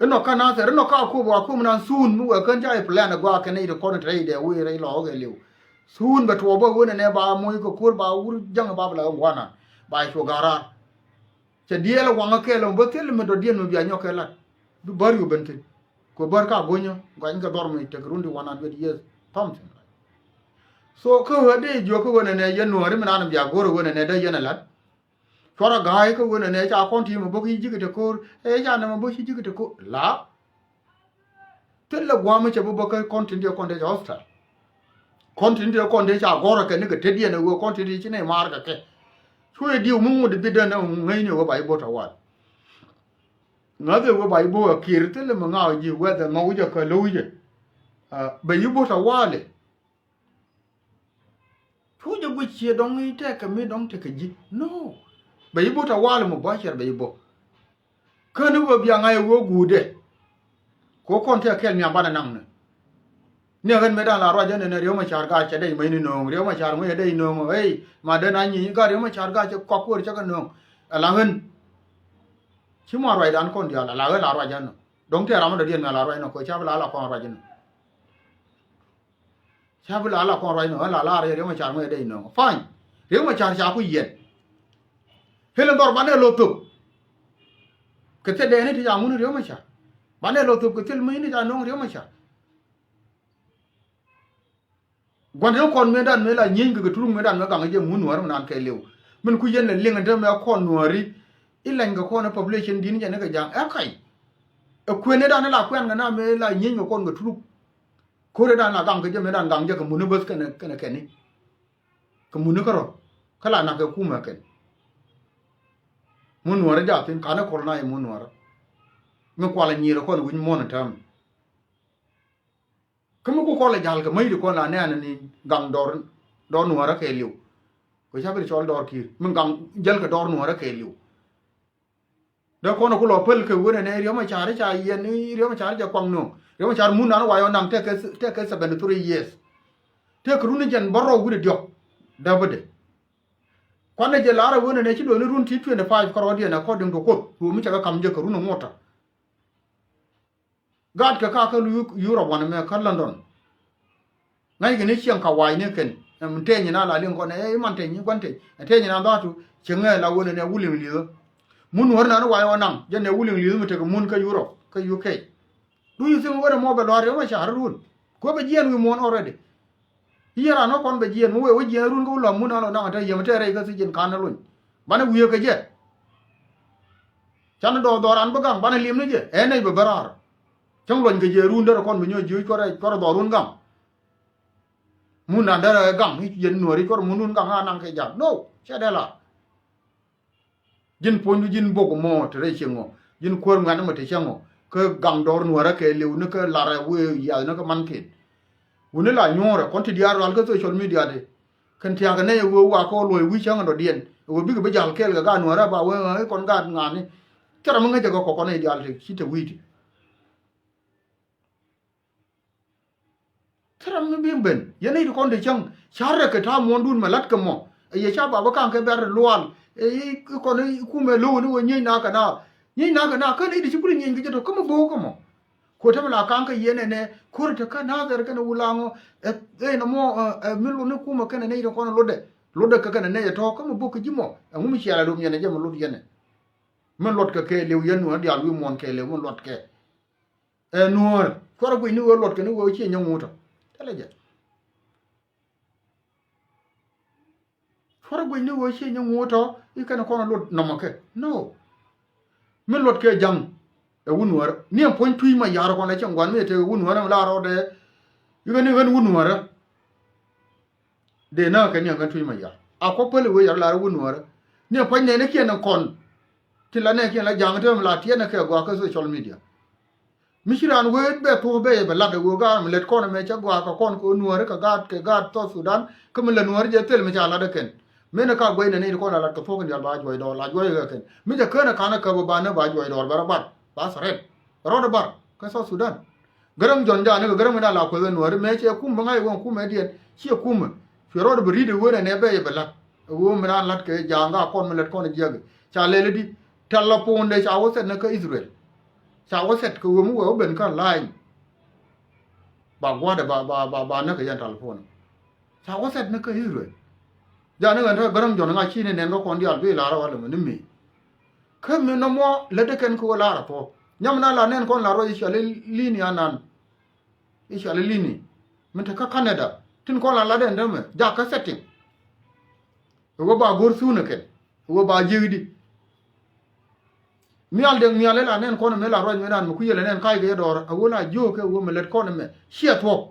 Inɔ kä nathɛr inɔ kä akop akop nan thuun mi wɛ kän ca i̱ plan ɛ gɔaa kɛn i̱ ti kɔn i̱ te rɛy dɛ wee rɛy lɔɔk ɛ liw. Thuun bɛ tuɔɔk bä wun ɛnɛ ba moc kɛ kuäär ba wur jäŋä ba bi la ɣä ŋuanan ba i̱ cu ga̱raar. Cɛ diɛɛl ɛ waŋä kɛɛl ɛ mi bä thil mi dɔ̱diɛn mi bia nyɔk kɛ lat. Bi bär yu ben thi̱n. Kɛ bär ka go̱nyä gɔany kɛ dhɔr mi tek run ti one hundred years something. So kä ɣä dee jiök kä ɣän ɛnɛ yɛn nuääri mi naan bia go̱r ɛ ɣän ɛnɛ dee yɛn ɛ lat. Cuarɛ ga̱a̱c kä ɣän ɛnɛ ca kɔn ti mi bä ki ji̱k ɛ te ko̱r ɛ ca nɛmɛ bä ci ji̱k ɛ te ko̱r la. Thilɛ gua̱a̱m cɛ bi bä kä kɔn tin diɛ kɔn dee ca hospital. Kɔn tin diɛ kɔn dee ca gɔ̱rä kɛ ni kɛ tetdiɛn ɛ ɣöö kɔn tin diɛ ci nɛy maar kɛ kɛ. Cuɛ diw mi ŋut bi dee nɛ ŋäcni ɣöö ba i̱ bo̱t a wal. Ŋäth ɛ ɣöö ba i̱ bo̱t a kiɛr thilɛ mi ŋa̱a̱k ji̱ wɛth ɛ ŋɔk wi̱cɛ kä lo̱wi̱cɛ. Bɛ i̱ bo̱t a wal ɛ. Cu jɛ guic ciɛ dɔŋ i̱ tɛkɛ mi dɔŋ tekɛ ji̱ no. Bɛ i̱ bo̱t a wal ɛ mi bä cɛr bɛ i̱ bo̱t. Kä ni wee bia ŋa̱c ɛ wee guutdɛ. Kɛ wee kɔn tëë kɛl nhiam banɛ naŋ ni. Ni ɣän mëë da̱ŋ la ruac ɣän ɛn ɛ Riek Machar gaa cɛ dɛy mäcni nööŋ Riek Machar ŋui̱ ɛ dɛy nööŋ ɛ ɣɛy ma den a nyieny gaa Riek Machar gaa cɛ kɔak kuäär cä kɛ nööŋ. Ɛ la ɣän. Ci muan ruacdan kɔn diaal a la ɣän la ruac ɣän nɔ. Dɔ̱ŋ tëë ram mi dɔ̱diɛn mi a la ruac nɔ kɛ ca bi la la kɔn ruac nɔ. Ca bi la la kɔn ruac nɔ ɣän la la ruac Riek Machar ŋui̱ ɛ dɛy nööŋ fa̱ny. Riek Machar ca ku yiɛn. Helen dhɔr banɛ lo̱th thop. Kɛ thil dɛɛni ti ca ŋun Riek Machar. Banɛ lo̱th thop kɛ thil mäcni ca nööŋ Riek Machar. Gua̱n tëë kɔn mëëdan mëë la nyieeny kɛ kɛ turuk mëëdan mëë gaŋ jɛ mun Nuäärä mi naan kɛɛliw. Min ku yɛn lɛ liŋ ɛn te mɛ kɔn Nuääri. I̱ lany kɛ kɔn ɛ population di̱n jɛ ni kɛ ja̱a̱ŋ ɛ ka̱ny. Ɛ kuën ëëdan la kuɛn kɛ na mëë la nyieeny kɛ kɔn kɛ turuk. Ko̱r ëëdan la gaŋ kɛ jɛ mëëdan gaŋ jɛ kɛ mun i̱ bäth kɛnɛ kɛnɛ kɛn i̱. Kɛ mun i̱ kärɔ̱ kä la nak kɛ kumɛ kɛn. Mun Nuäärä jaathin ka̱n ɛ kɔl na yɛ mun Nuäärä. Mi kualɛ nyiir ɛ kɔn wi̱ny muɔ̱n ɛ tääm. Kä mi ku kɔl ɛ ja̱l kɛ mäc di kɔn la nɛɛn ni gaŋ dɔr dɔr Nuäärä kɛɛliw. Kɛ ca bi di cɔl dɔr ki̱i̱r mi gaŋ jäl kɛ dɔr Nuäärä kɛɛliw. Dee kɔn ku lɔ päl kɛ wen ɛnɛ Riek Machar ca yɛn Riek Machar jɛ kuaŋ nööŋ. Riek Machar mun nan wa yɔ naŋ tɛkɛ tɛkɛ seventy three years. Tɛkɛ run jɛn bärɔw wi̱cdɛ diɔ̱k. Dee bädɛ. Kuanɛ jɛ lar ɛ wen ɛnɛ ci do̱ni run ti twenty five kärɔɔdiɛn according to Kuoth. Ruɔ̱ mi cɛ kɛ ka̱m jɛ kɛ run ɛ ŋuɔ̱tɔ. Gaat kɛ ka kä Europe wanɛ mɛ kä London. Ŋa̱ckɛ ni cieŋ ka wa̱a̱c ni kɛn ɛm teny na la liŋ kɔn ɛ iman teny ni gua̱n teny ɛ teny na dhatu cieŋ ɛ la wen ɛ nɛ wuliŋ li̱thä. Mun wär nan wa̱a̱c ɔ naŋ jɛ nɛ wuliŋ li̱thä mi tekɛ mun kä Europe kä U K. Do you think wen ɛ mɔ bɛ lua̱r yɛ mɛ ca̱r run? Kuɛ bɛ jiɛn wi̱i̱ muɔ̱ɔ̱n already. I̱ yɛ ran ɔ kɔn bɛ jiɛn mi wee wä jiɛn run kä wä lɔ̱m mun a lɔ naŋ ɛ te yɛm te rɛy kä thiec jiɛn ka̱n ɛ lony. Banɛ wi̱i̱ kɛ jɛ. Canɛ dɔɔr dhɔran bi gaŋ banɛ li̱em ni jɛ ɛ nɛy bɛ bä raar. Cäŋ luɔny kɛ jɛ run derɛ kɔn bi nyɔc jiöc cuɔrɛ cuɔrɛ dhɔr run gaŋ. Mun dan derɛ gaŋ i̱ yɛn nuɔri cuɔrɛ mun run gaŋ a naŋ kɛ ja̱k no cɛ dee la. Ji̱n puɔ̱nydu ji̱n bok mɔ te rɛy cieŋ ɔ ji̱n kuäär ŋuɛ̈tni mɔ te cäŋ ɔ kä gaŋ dɔɔr nuɔrä kɛ liw ni kä larɛ wee yath ni kä mankiɛn. Wuni la nyuɔ̱ɔ̱rɛ kɔn ti diaar rual kä social media ti. Kɛn tia̱a̱k nɛy ɛ ɣöö wa kɔɔr luɔ̱c wi̱c cäŋ in dɔ̱diɛn ɛ ɣöö bikɛ bi ja̱l kɛɛl kɛ gaat nuäärä ba wee ɣän i̱ kɔn gaat ŋa̱a̱ni. Thil ram mi ŋäcɛ kɛ kɔkɔn i̱ diaal ti ci te wi̱i̱ ti. Thil ram mi bi ben yɛn i̱ ti kɔn ti cäŋ ca̱rɛ kɛ ta̱a̱ muɔ̱ɔ̱ndun mɛ la̱t kɛ mɔ. Ɛ yɛ ca ba bi ka̱ŋ kɛ bɛ̈r luaal ɛ i̱ kɔn i̱ kumɛ lo̱w ni wee nyiec na kɛ na nyiec na kɛ na kä ni ti ci kulɛ nyieny kɛ jɛ tɔ kä mi bo̱o̱k kɛ mɔ. Kuɛ tämɛ la ka̱ŋ kä yɛn ɛnɛ ko̱r te kä Nathɛr kɛnɛ Wulaŋɔ ɛ ɛ nɔmɔ ɛ mi lot ni kumɛ kɛnɛ nɛy ti kɔn lotdɛ lotdɛ kä kɛnɛ nɛy ɛ tɔ̱ kä mi bok kä ji̱ mɔ ɛŋu mi ciɛl a dom yɛn ɛ jɛ mi lot yɛn ɛ. Mi luɔt kɛ kɛ liw yɛn nuɔ̱ɔ̱r diaal wi̱i̱ muɔ̱ɔ̱n kɛ liw mi luɔt kɛ ɛ nuɔ̱ɔ̱r cuɔr a guic ni ɣöö luɔt kɛ ni ɣöö ciɛ nyɛ ŋuut ɔ. Thilɛ jɛ. Cuɔr guic ni ɣöö ciɛ nyɛ ŋuut tɔ i̱ kɛn kɔn luɔt nɔmɔ kɛ no. Mi luɔt kɛ ja̱ŋ ɛ wun wärä ni ɛn puɔ̱ny tui̱c ma ya̱r kɔn ɛ cɛ ŋuan mi ɛ tëë wun wärä mi la rɔɔdɛ. I̱ ɣän i̱ ɣän wun wärä. Dee näk kɛ ni ɛn ɣän tui̱c ma ya̱r a kuɔ päl i̱ wee yɔr lar wun wärä ni ɛn puɔ̱ny nɛɛni kiɛn ɛn kɔn. Tin la nɛɛkiɛn la ja̱ŋ te mi la tiɛɛn ɛ kɛ gɔaa kä social media. Mi ci raan wee bɛ thuɔ̱k bɛ yɛ bɛ lat ɛ ɣöö gaat mi lät kɔn ɛmɛ cä gɔaa kɛ kɔn kɛ ɣöö nuääri kɛ gaat kɛ gaat South Sudan kä mi lät nuääri jɛ thil mi ca lat ɛ kɛn. Mënɛ ka guɛy nɛ ni ti kɔn a lat kɛ thuɔ̱k in dial ba juɔc dɔɔr la juɔc kɛ kɛn mi cɛ kään ɛ ka̱n ɛ käp ɛ ba nä ba juɔc dɔɔr bɛ rɔ bar ba threat rɔɔd ɛ bar kä South Sudan. Gäräŋ Jɔn ja̱a̱n ni kɛ gäräŋ mi na la kueth ɛ nuääri mëë cɛ kum bä ŋa̱c ɛ ɣöö kumɛ diɛn ciɛ kumɛ. Cuɛ rɔɔd ɛ bɛ ri̱t ɛ ɣöö nɛ nɛ bɛ yɛ bɛ lat ɛ ɣöö mi raan lat kɛ ja̱a̱ŋ ka kɔn mi lät kɔn ɛ jiäk ɛ ca lɛl ɛ di. Tɛl la puundɛ ca wä thɛt ni kä Israel. Ca wä thɛt kɛ ɣöö mi wee wä ben kä la̱a̱ny. Ba gua̱dɛ ba ba ba ba näk kɛ yɛn telephone. Ca wä thɛt ni kä Israel. Jani ɣän te Gäräŋ Jɔn ŋa̱c ci ni nɛn kä kɔn diaal bi lar a wä lɛ mi ni mi. Kä mi nɔmɔ lät dee kɛn kɛ wä lar a thuɔ̱k nyam na la nɛn kɔn lar wä i̱ cɔal i̱ lini anan. I̱ cɔal i̱ lini. Min te kä Canada tin kɔn la lat ɛn dämɛ jak kä setting. Ɛ wä ba go̱r thun ɛ kɛn ɛ wä ba jiäkdi. Nhial dek nhial ila nɛn kɔn ɛmɛ la ruac mi ran mi kui̱ yɛlɛ nɛn ka̱c kɛ jɛ dɔɔr a ɣöö la jiöök kɛ ɣöö mi lät kɔn ɛmɛ ciɛ thuɔ̱k.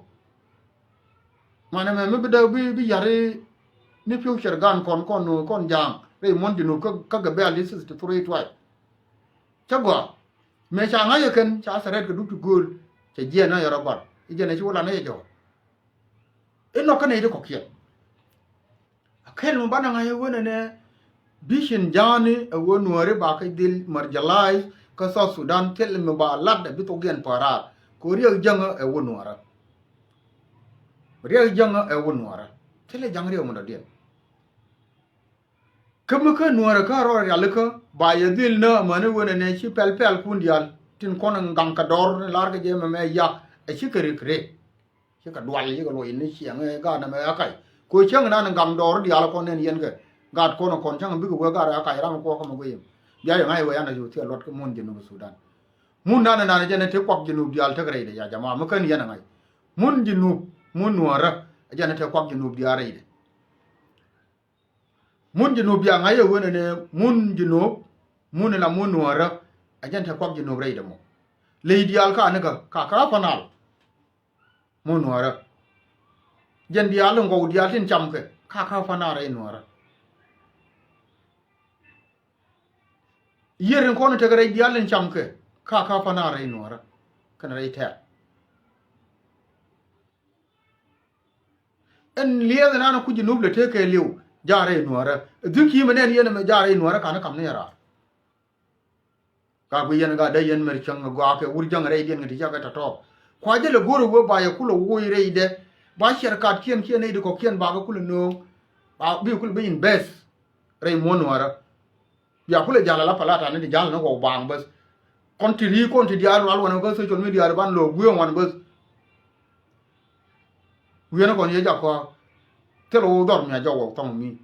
Man ɛmɛ mi bi däk bi bi yari ni future gan kɔn kɔn kɔn ja̱a̱ŋ rɛy muɔ̱n ji̱ nu kä kä gɛ bɛ̈ɛ̈l di sixty three tuay. Cä gɔaa mëë ca ŋa̱c ɛ kɛn ca thɛrɛt kɛ dup ti gööl. Cɛ jiɛɛn na yɛ rɔ bar i̱ jɛn ɛ ci wä lan ɛ jɛ jɔɔr. Inɔ kä nɛy ti kɔ̱kiɛn. A kɛl mi banɛ ŋa̱c ɛ wen ɛnɛ vision ja̱a̱ni ɛ wen nuääri ba kɛ dhil marginalize kä South Sudan thil mi ba lat ɛ bi thok yɛn pa̱raar kɛ riɛk jäŋä ɛ wen nuäärä. Riɛk jäŋä ɛ wen nuäärä thil ɛ ja̱ŋ riɛk mi dɔ̱diɛn. Kä mi kä nuäärä kä rɔ rialikä ba yɛ dhil nä amäni wen ɛnɛ ci pɛl pɛl kun diaal tin kɔn ɛ ŋaŋ kɛ dɔr ni lar kɛ jɛ mɛmɛ yak ɛ ci kɛ rik rik. Cikɛ dual cikɛ luɔc ni ciɛŋ ɛ gaat nɛmɛ akac. Kɛ cäŋ nan gaŋ dɔɔr diaal kɔn nɛn yɛn kɛ gaat kɔn kɔn cäŋ bikɛ wee gaat akac ram kuɔk kä mɛ guiyim. Bia yɛ ŋa̱c wee yan a cu thiɛ luɔt kä mun Jinub Sudan. Mun nan nan jɛn ti kuak Jinub diaal tek rɛydɛ ya jama mi kän yɛn a ŋa̱c. Mun Jinub mun nuɔ̱ɔ̱rä. Jɛn te kuak Jinub diaal rɛydɛ. Mun Jinub bia ŋa̱c ɛ wen ɛnɛ mun Jinub, mun ila mun Nuɔrä. Ɛ jɛn te kuak Jinub rɛydɛ mɔ. Ley diaal ka ni kä ka ka panal. Mun Nuɔrä. Jɛn diaal in gɔw diaal tin camkɛ ka ka panal rɛy Nuɔrä. Yier in kɔn tekɛ rɛy diaal in camkɛ ka ka panal rɛy Nuɔrä. Kɛn rɛy tɛɛr. Ɛn liɛth ɛn an kuc Jinub lɛ tëëkɛ liw jaarɛ i̱ Nuɔrä. Dhik ki̱i̱mɛ nɛn yɛn ɛmɛ jaarɛ i̱ Nuɔrä ka̱n kam ni raar. Ka gui yɛn ka dee yɛn mɛr cäŋ gɔaa kɛ wur jäŋ rɛydiɛn kɛ ti cakɛ tɔ̱tɔ̱. Kua jɛ lɛ go̱r ɛ wee ba yɛ kulɛ woc rɛydɛ. Ba ciɛr kat kiɛn kiɛn nɛy di kɔ̱kiɛn bakɛ kulɛ nööŋ. Ba bi kulɛ bi invest rɛy muɔ̱n Nuɔrä. Bia kulɛ jal ala palata ni di jal ni kɔ baaŋ bäth. Kɔn ti ri kɔn ti diaal rual wan kä social media ri ban lo guiɛ wan bäth. Wiɛn kɔn yɛ jakɔ thil wä dhɔr mia jɔk wä thɔŋ mi.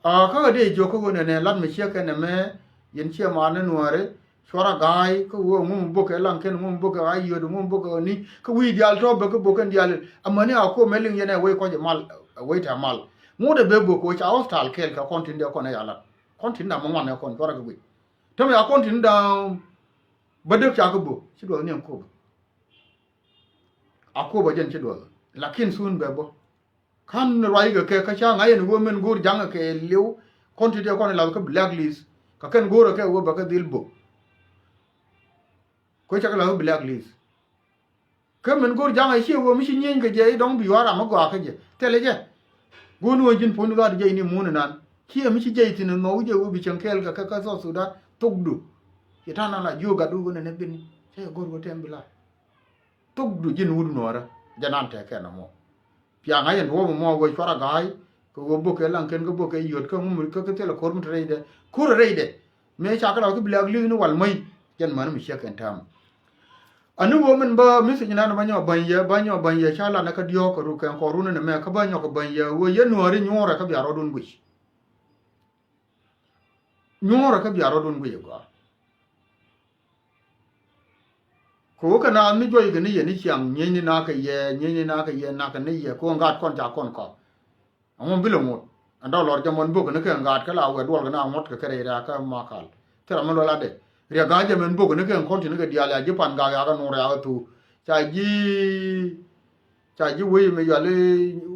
A kä dee jiök kä ɣöö nɛnɛ lat mi ciek kɛn ɛmɛ yɛn ciɛ ma ni Nuɔri. Cuɔr a ga̱a̱y kä ɣöö ŋum bok kɛ laŋ kɛn ŋum bok kɛ a yöt ŋum bok kɛ ni kä wi̱i̱ diaal tɔ̱ bek kä bok kɛn diaal. Amäni a kom ɛ liŋ yɛn ɛ wec kɔc mal, ɛ wec tɛ mal. Ŋut ɛ bek bok kɛ wec ca hospital kɛɛl kɛ kɔn tin dee kɔn ɛ ya lat. Kɔn tin dam ŋuan ɛ kɔn cuɔr a kɛ guic. Tämɛ a kɔn tin dam bä dek ca kɛ bok ci duɔth ni ɛn kop. A kop a jɛn ci duɔth. Lakin sun bɛ bä. Ka̱n ruac kɛ kɛ kä ca ŋa̱c ɛn ɣöö min go̱o̱r ja̱ŋ kɛ liw kɔn ti dee kɔn lath kä blacklist. Kä kɛn go̱o̱r kɛ ɣöö bɛ kɛ dhil bök. Kä ca kɛ lath kä blacklist. Kä min go̱o̱r ja̱ŋ a ciɛ ɣöö mi ci nyieny kɛ jɛ i̱ dɔ̱ŋ bi yua̱a̱r ram mi gɔaa kä jɛ thilɛ jɛ. Go̱o̱r ni ɣöö ji̱n puɔ̱nydu dhaat jɛ ini muun inan ciɛ mi ci jɛ ithin in nhɔk jɛ ɣöö bi cieŋ kɛɛl kɛ kɛ kä South Sudan thokdu. Ci ta̱a̱ nan la jiök gatdu ɣöö nɛnɛ bini cä yɛ go̱o̱r ɣöö tɛm bi la. Thokdu ji̱n wut Nuɔɔrä jɛ nan tɛkɛ nɔmɔ. Piaŋ a yɛn ti wä mɔmɔ wee cuarɛ ga̱a̱c kɛ wä bok kɛ laŋ kɛn kä bok kɛ yöt kä ŋum kä kä thilɛ ko̱r mi te rɛydɛ ko̱r rɛydɛ. Mëë ca kɛ la wä kä blacklist ni wal mäc jɛn män mi ciek kɛn täämɛ. Ani wä min bä message nan bä nyɔk bäny yɛ bä nyɔk bäny yɛ ca lan kä diɔ̱ɔ̱k kɛ ruk kɛn kɔr run ni mɛ kä bä nyɔk kɛ bäny yɛ wä yɛ Nuɔɔri nyuurɛ kä bia rɔɔdun guic. Nyuurɛ kä bia rɔɔdun guic ɛ gɔaa. Kɛ wä kɛ naath mi juɔc kɛ ni yɛ ni ciaŋ nyiecni nakä yɛ nyiecni nakä yɛ nakä ni yɛ kɛ wä ŋa̱a̱t kɔn ca kɔn kɔk. Aŋu bi lɛ ŋot ɛn dɔl lɔr jɛ mɔn bok ni kɛ ŋa̱a̱t kä la wɛ duɔl kɛ na ŋot kɛ kɛ rɛy rɛ̈ɛ̈kä makal. Thil ram mi luɔl adɛ riɛk ga̱a̱c jɛ mɛn bok ni kɛ kɔn tin kɛ diaal ya ji̱ pan gak yakä nuur yakä thuu. Ca ji̱ ca ji̱ wec mi yuali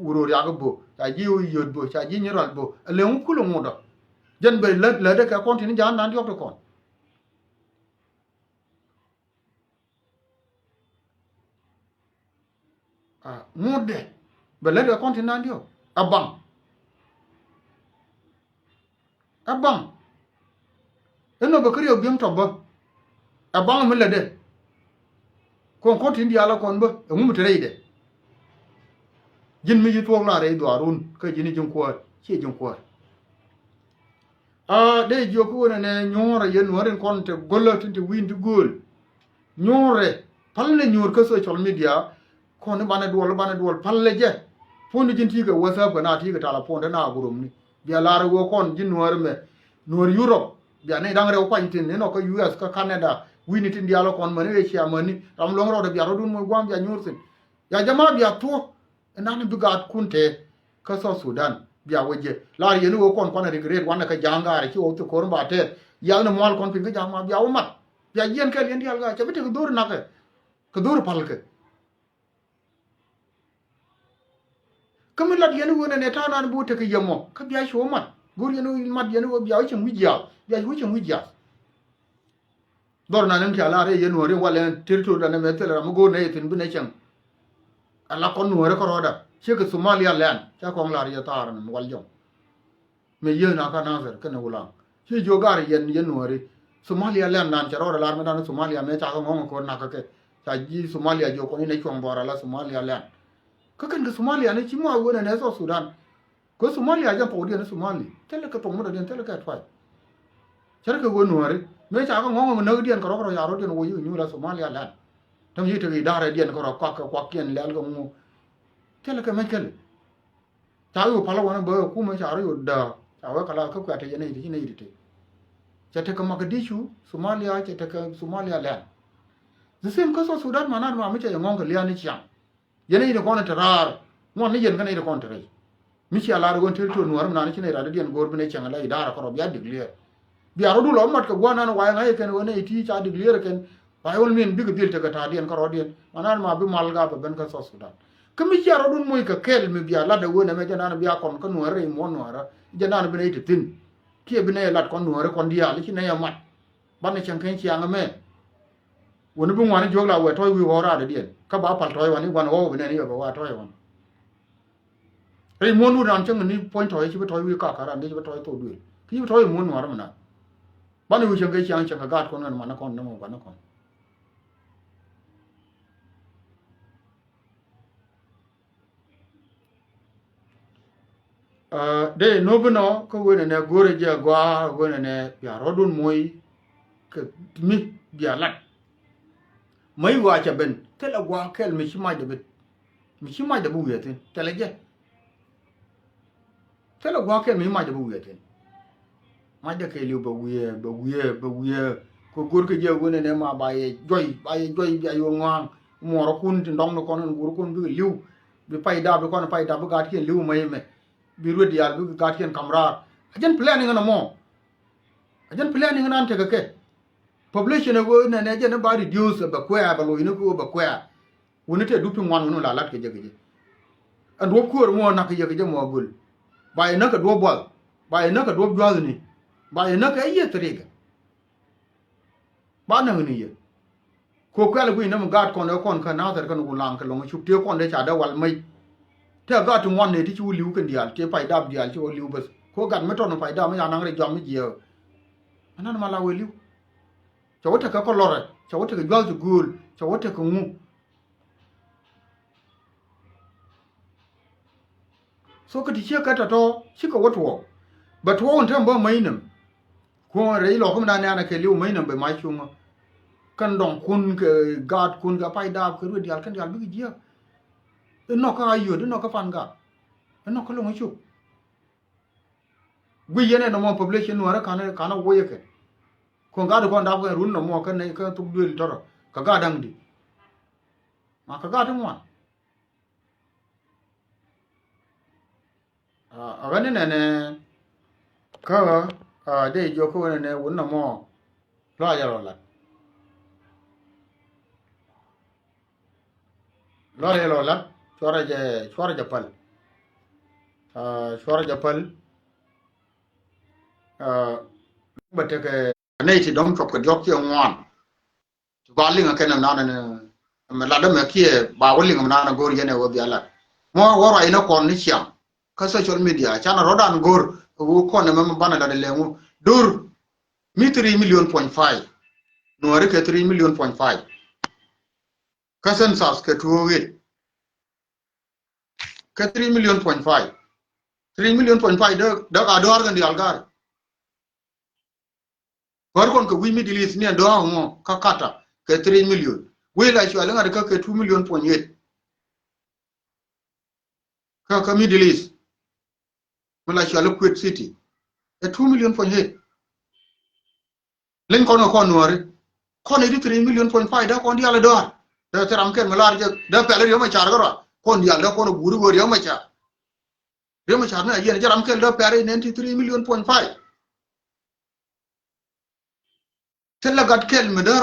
wuror yakä bok ca ji̱ yöt bok ca ji̱ nyi rual bok ɛ leŋ kulɛ ŋot ɔ. Jɛn bɛ lät lätdɛ kɛ kɔn tin ja̱a̱n nan diɔ̱k ti kɔn. A ŋutdɛ bɛ lät kɛ kɔn tin nan diɔ̱k a baŋ. A baŋ. Inɔ bɛ kä riɛk biäŋ tɔp bä a baŋ mi lätdɛ. Kɔn kɔn tin diaal a kɔn bä ɛŋu mi te rɛydɛ. Ji̱n mi ci thuɔ̱k la rɛy dhuaarun kä ji̱n ji̱n kuäär ciɛ ji̱n kuäär. A dee jiök kä ɣöö nɛnɛ nyuɔ̱ɔ̱rɛ yɛn Nuääri kɔn te go̱lä tin te wi̱i̱n ti gööl. Nyuɔ̱ɔ̱rɛ pal ni nyuur kä social media. Kɔn ni banɛ duɔl banɛ duɔl pal lɛ jɛ. Puɔ̱n ni ji̱n ti̱i̱ kɛ WhatsApp kɛ na ti̱i̱ kɛ telephone te na gurumni bia lar ɣöö kɔn ji̱n Nuääri mɛ Nuääri Europe bia ni da̱ŋ rɛw kuany thi̱n ni nɔ kä U S kä Canada wi̱i̱ni tin diaal kɔn mäni Asia mäni ram luäŋ rɔɔdɛ bia rɔɔdun moc gua̱a̱m bia nyuur thi̱n. Ya jama bia thuɔ̱k. Ɛn nan bi gaatkun tëë kä South Sudan bia wä jiɛ lar yɛn i̱ ɣöö kɔn kuanɛ regret wanɛ kä ja̱a̱ŋ gaarɛ ci ɣɔw thik ko̱r in ba tɛɛth. Yath ni mual kɔn piny kä ja̱a̱ŋ ma bia wä mat bia jiɛn kɛɛl yɛn diaal gaar cɛ bi tek dho̱r nakä. Kɛ dho̱r palkɛ. Kä mi lat yɛn i̱ ɣöö nɛnɛ ta̱a̱ nan bi wä tek kɛ yɛ mɔ kä bia ci wä mat go̱r yɛn i̱ mat yɛn i̱ ɣöö bia wä cieŋ wi̱c jiaath bia ci wä cieŋ wi̱c jiaath. Dhɔr nan in tia lar i̱ yɛ Nuääri walɛ territory dan ɛmɛ thilɛ ram mi go̱o̱r nɛ yɛ thi̱n bi nɛ cäŋ. Ala kɔn Nuääri kärɔɔda ciek kɛ Somalia land ca kɔŋ lar yɛ thaar ɛn wal jɔŋ. Mëë yiëë na kä Nasir kɛnɛ Wulaŋ ci jiök gar yɛn yɛ Nuääri. Somalia land nan cɛ rɔɔdɛ lar mi dan Somalia mëë ca kɛ ŋɔŋ ko̱r nakä kɛ ca ji̱ Somalia jiök kɔn in ɛ cuɔ̱ŋ bɔr ala Somalia land. Kä kɛn kɛ Somalia ni ci muac wen ɛn ɛ South Sudan. Kɛ Somalia jɛ thokdiɛn Somali thilɛ kɛ thok mi dɔ̱diɛn thilɛ kɛ tuac. Cärkɛ ɣöö Nuääri mëë ca kɛ ŋɔ̱ŋ mi näkdiɛn kɛ rɔ̱k rɔ ca rɔ̱diɛn wä yi kɛ nyuur la Somalia land. Täm yi tek idarɛdiɛn kɛ rɔ kuak kɛ kuakiɛn lɛl kɛ ŋu. Thilɛ kɛ mec kɛl. Ca yu pal wanɛ bä kumɛ ca rɔ yu dääk ca wee kɛ la kä kuɛ te yɛn i̱ ti ci nɛ i̱ ti te. Cɛ tekɛ Makadicu Somalia cɛ tekɛ Somalia land. The same kä South Sudan manat ma mi cɛ yɛ ŋɔ̱ŋ kɛ liani ciaŋ. Yɛn i̱ ni kɔn te raar ŋuan ni yɛn kɛn i̱ ni kɔn te rɛy. Mi cia lar ɣöö territory Nuäär mi naan ci nɛy radädiɛn go̱o̱r bi nɛy cieŋ la idara kɛ rɔ bia declare. Bia rɔ̱du lɔ mat kɛ gua̱a̱r nan wa̱a̱ ŋa̱c kɛn ɣöö nɛy ti ca declare kɛn. Wa̱a̱ ɣöö min bikɛ dhil tekɛ ta̱a̱diɛn kä rɔ̱diɛn ma nan ma bi mal gap ɛ ben kä South Sudan. Kä mi cia rɔ̱dun moc kɛ kɛl mi bia lat ɛ ɣöö nɛmɛ jɛ nan bia kɔn kä Nuäärä i̱ muɔ̱ɔ̱n Nuäärä jɛ nan bi nɛy te thi̱n. Kiɛ bi nɛy lat kɔn Nuäärä kɔn diaal i̱ ci nɛy ɛ mat. Banɛ cäŋ kɛn ciaŋ ɛmɛ. Wuni bi ŋuani jiök la wɛ tɔ̱ɔ̱c wi̱i̱ ɣɔw raadädiɛn kä ba pal tɔ̱ɔ̱c wani gua̱n ɣɔw bi nɛn yɛ bɛ wa tɔ̱ɔ̱c wan. Rɛy muɔ̱ɔ̱n wut ran cäŋ ni puɔ̱ny tɔ̱ɔ̱c ci bi tɔ̱ɔ̱c wi̱i̱ kak ran di ci bi tɔ̱ɔ̱c thok duël ki ci bi tɔ̱ɔ̱c muɔ̱ɔ̱n Nuäärä mi na. Banɛ wi̱i̱ cäŋ kɛ ciaŋ cäŋ kɛ gaat kɔn ŋän manä kɔn ni mɔ gua̱n ni kɔn. Aa, dee no̱o̱p inɔ kä wen ɛnɛ go̱o̱rɛ jɛ gɔaa wen ɛnɛ bia rɔ̱dun moc kɛ mi bia lat. Mäc ɣɔaa cɛ ben thilɛ gua̱a̱ kɛl mi ci mac dɛ ben. Mi ci mac dɛ bi wiee thi̱n thilɛ jɛ. Thilɛ gua̱a̱ kɛl mi ci mac dɛ bi wiee thi̱n. Macdɛ kɛɛliw bɛ wiee, bɛ wiee, bɛ wiee. Kɛ go̱r kɛ jiɛ wen ɛnɛ ma ba yɛ juɔy, ba yɛ juɔy bia yɛ ŋɔaŋ. Muɔɔrkun ti dɔŋnikɔn ɛn go̱rkun bikɛ li̱w. Bi pay dap bi kɔn pay dap bi gaatkiɛn li̱w mɛy mɛ. Bi ruet diaal bikɛ gaatkiɛn kam raar. A jɛn planning ɛn ɛmɔ. A jɛn planning ɛn an tekɛ kɛ. Population ɛ wen ɛnɛ jɛn ɛ ba reduce ɛ bɛ kuɛɛr bɛ loc ni kɛ ɣöö bɛ kuɛɛr. Wuni tɛ dup ti ŋuan wuni la lat kɛ jɛ kɛ jɛ. Ɛn duɔ̱p kuäär muɔ nak kɛ jɛ kɛ jɛ muɔ göl. Ba yɛ näk kɛ duɔ̱p buɔth. Ba yɛ näk kɛ duɔ̱p jua̱thni. Ba yɛ näk kɛ yieth rikɛ. Ba näk ni yɛ. Ko kuɛl guic näm gaat kɔn ɛ kɔn kä nathɛr kɛn wulaŋ kɛ lɔŋ cup tëë kɔn dee ca dee wal mec. Tɛ gaat ti ŋuan ni ti ci wä li̱w kɛn diaal ti pay dap diaal ci wä li̱w bäth. Ko gat mi tɔn pay dap mi ca naŋ rɛy jɔam mi jiɛɛk. Anan ma la wee li̱w. Cɛ wä tekɛ kɔ lɔrɛ, cɛ wä tekɛ jua̱th ti gööl, cɛ wä tekɛ ŋu. So kä ti ciek kä tɔ̱tɔ̱ cikɛ wä tuɔɔk. Bɛ tuɔɔk in tɛm bä mäc nɛm. Kuɔ̱n rɛy lɔk kä mi na nɛ̈ɛ̈n a kɛ li̱w mäc nɛm bɛ mac cuŋä. Kɛn dɔŋkun kɛ gaatkun kɛ pay daap kɛ ruet diaal kɛn diaal bikɛ jiääk. Inɔ kä a yöt inɔ kä pan gak. Inɔ kä loŋ icuk. Guic yɛn ɛn nɔmɔ population Nuäärä ka̱n ka̱n a woc ɛ kɛ. Kuɔ̱n gaat kɔn dap kɛ run nɔmɔ kä nɛy kä thuk duël tɔrɔ kɛ gaat da̱ŋ di. Ma kɛ gaat ti ŋuan. A ɣän inɛnɛ kä ɣä a dee jiɔk kä ɣän inɛ wun nɔmɔ lɔ a yɛl ɔ lat. Lɔr yɛ lɔ lat cuarɛ jɛ cuarɛ jɛ päl. Cuarɛ jɛ päl. Bɛ tekɛ nɛy ti dɔ̱ŋ cuɔp kɛ diɔ̱k kiɛ ŋuan. Ti ba liŋ kɛn ɛm nanɛ ni mɛ lat dämɛ kiɛ ba wä liŋ ɛm nanɛ go̱o̱r yɛn ɛ wä bia lat. Mɔ wä ruac ni kɔn ni ciaŋ kä social media canɛ rɔ̱dan go̱o̱r ɛ wä kɔn ɛmɛ mɛ banɛ lat ɛ lɛŋ wä dur mi three million point five. Nuɔri kɛ three million point five. Kä census kɛ two oh eight. Kä three million point five. Three million point five dee dee ka dɔ̱r kɛn dial gar. Gɔ̱r kɔn kɛ wi̱i̱ Middle East ni ɛn dɔ̱r ŋɔ kä Qatar kɛ three million. Wi̱i̱ la cual ŋa̱t kä kɛ two million point eight. Kä kä Middle East mi la cual Kuwait City ɛ two million point eight. Liŋ kɔn kɛ kɔn Nuɔri. Kɔn i̱ di three million point five dee kɔn diaal i̱ dɔ̱a̱r. Dee thil ram kɛl mi lar jɛ dee pɛl i̱ Riek Machar kärɔa. Kɔn diaal dee kɔn i̱ guuri wee Riek Machar. Riek Machar ni a yiɛn jɛ ram kɛl dee pɛl i̱ ninety three million point five. Thilɛ gat kɛl mi dee